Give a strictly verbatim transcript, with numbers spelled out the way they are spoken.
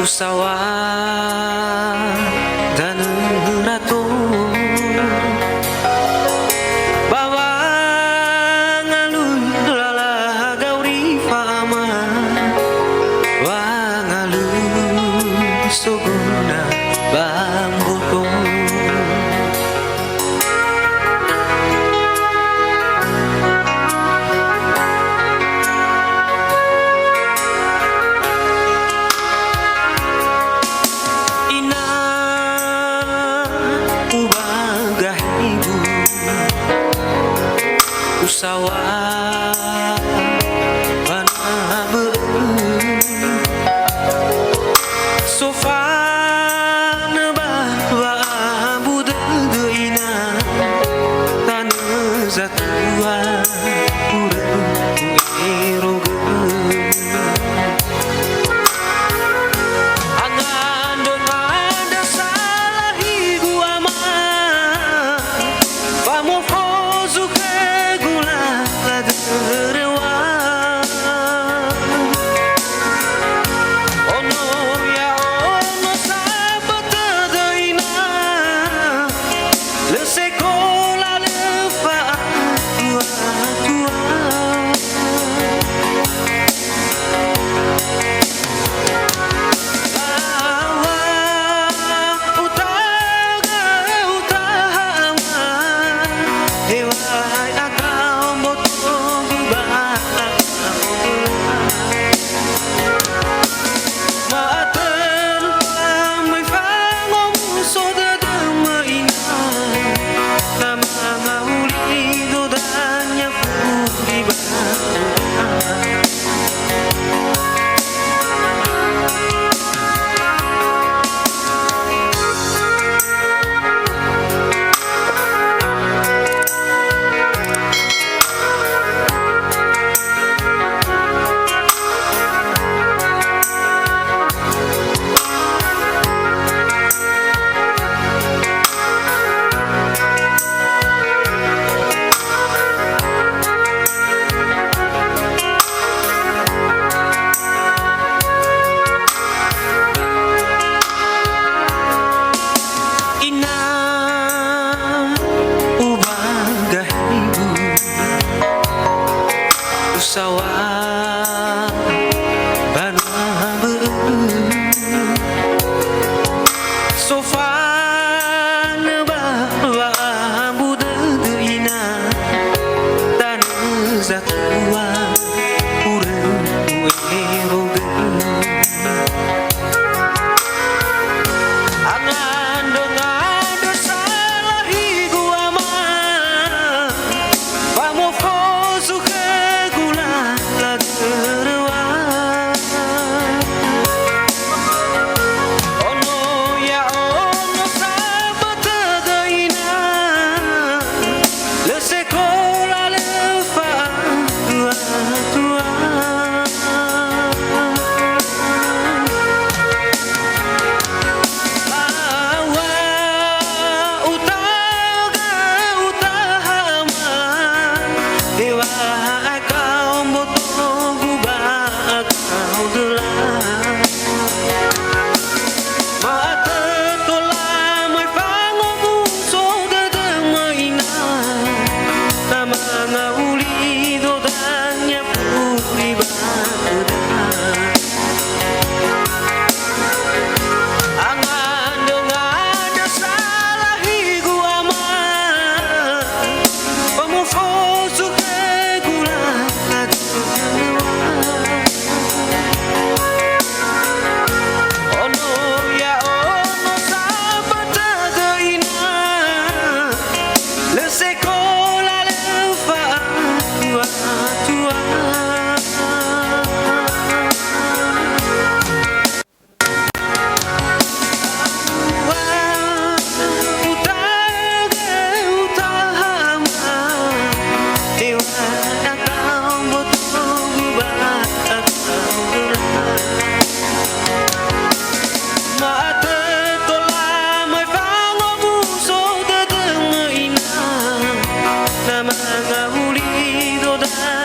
Usaŵa danö rato, ba wangalui lala gauri fa'ama, wangalui soguna ba mboto. Ina, uba gahigu, usaŵa banua bö'ö. Sofanö ba wa'abu dödö ina, tanö zatua urögu erogö. Angandrö-ngandrö salahigu ama, famofozu khögu lala döröŵa. Ono ya'ono sambö tödö ina, lö sekola lö fa'atua-tua. Bawa utaga utahama, heŵa'ae akao mbotogu ba akao. Ma'atö möi fangomuso dödöma ina, na mangawuli do dania furi ba. Ina, uba gahigu, usaŵa banua bö'ö. Sofanö ba wa'abu dödö ina, tanö zatua urögu erogö. Angandrö-ngandrö salahigu ama, famofozu khögu lala döröŵa. Ono ya'ono sambö tödö ina, lö sekola lö fa'atua-tua. Bawa utaga utahama, heŵa'ae akao mbotogu ba akao döla. Ma'atö tola möi fangomuso dödöma ina, na mangawuli do dania furi ba töda. Angandrö-ngandrö salahigu ama, famofozu khögu lala döröŵa. Ono ya'ono sambö tödö ina, lö sekola lö fa'atua-tua. Ma'atö tola möi fangomuso dödöma ina, na mangawuli do dania